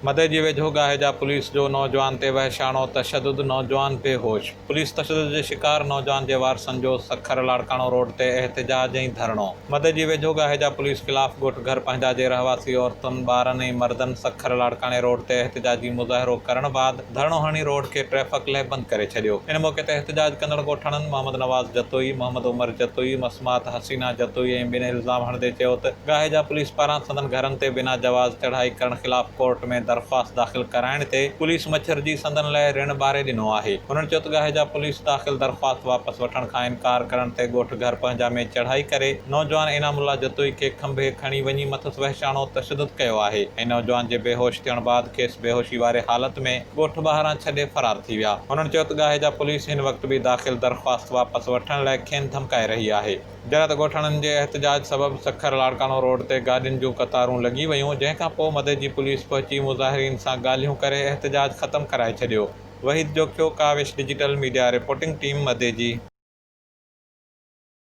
مدئجي ويجهو ڳاهيجا پوليس جو نوجوان تي وحشاڻو تشدد، نوجوان بيهوش، پوليس تشدد جي شڪار نوجوان جي وارثن جو سکر لاڙڪاڻو روڊ تي احتجاج ۽ ڌرڻو، مدئجي ويجهو ڳاهيجا پوليس خلاف ڳوٺ گهر پنهنجا جي رهواسي عورتن، ٻارن ۽ مردن سکر لاڙڪاڻي روڊ تي احتجاجي مظاهرو ڪرڻ بعد ڌرڻو هڻي روڊ کي ٽريفڪ لئه بند ڪري ڇڏيو. ان موقعي تي احتجاج ڪندڙ ڳوٺاڻن محمد نواز جتوئي، محمد عمر جتوئي، مسمات حسينا جتوئي ۽ ٻين الزام هڻندي چيو ته ڳاهيجا پوليس پاران سندن گهرن تي بنا جواز چڙهائي ڪرڻ خلاف ڪورٽ ۾ درخواست داخل ڪرائڻ تي پوليس مڇرجي سندن لئه رڻ ٻاري ڏنو آهي. هنن چيو ته ڳاهيجا پوليس داخل درخواست واپس وٺڻ کان انڪار ڪرڻ تي ڳوٺ گهر پنهنجا ۾ چڙهائي ڪري نوجوان انعام الله جتوئي کي کنڀي کڻي وڃي مٿس وحشاڻو تشدد ڪيو آهي ۽ نوجوان جي بيهوش ٿيڻ بعد کيس بيهوشي واري حالت ۾ ڳوٺ ٻاهران ڇڏي فرار ٿي ويا. هنن چيو ته ڳاهيجا پوليس هن وقت به داخل درخواست واپس وٺڻ لاء کين ڌمڪائي رهي آهي. جڏهن ته ڳوٺاڻن جي احتجاج سبب سکر لاڙڪاڻو روڊ تي گاڏين جون قطارون لڳي ويون، جنهن کان پوء مدئجي پوليس پهچي مظاهرين سان ڳالهيون ڪري احتجاج ختم ڪرائي ڇڏيو. Waheed Jokhio, Kawish digital media reporting team, Madeji.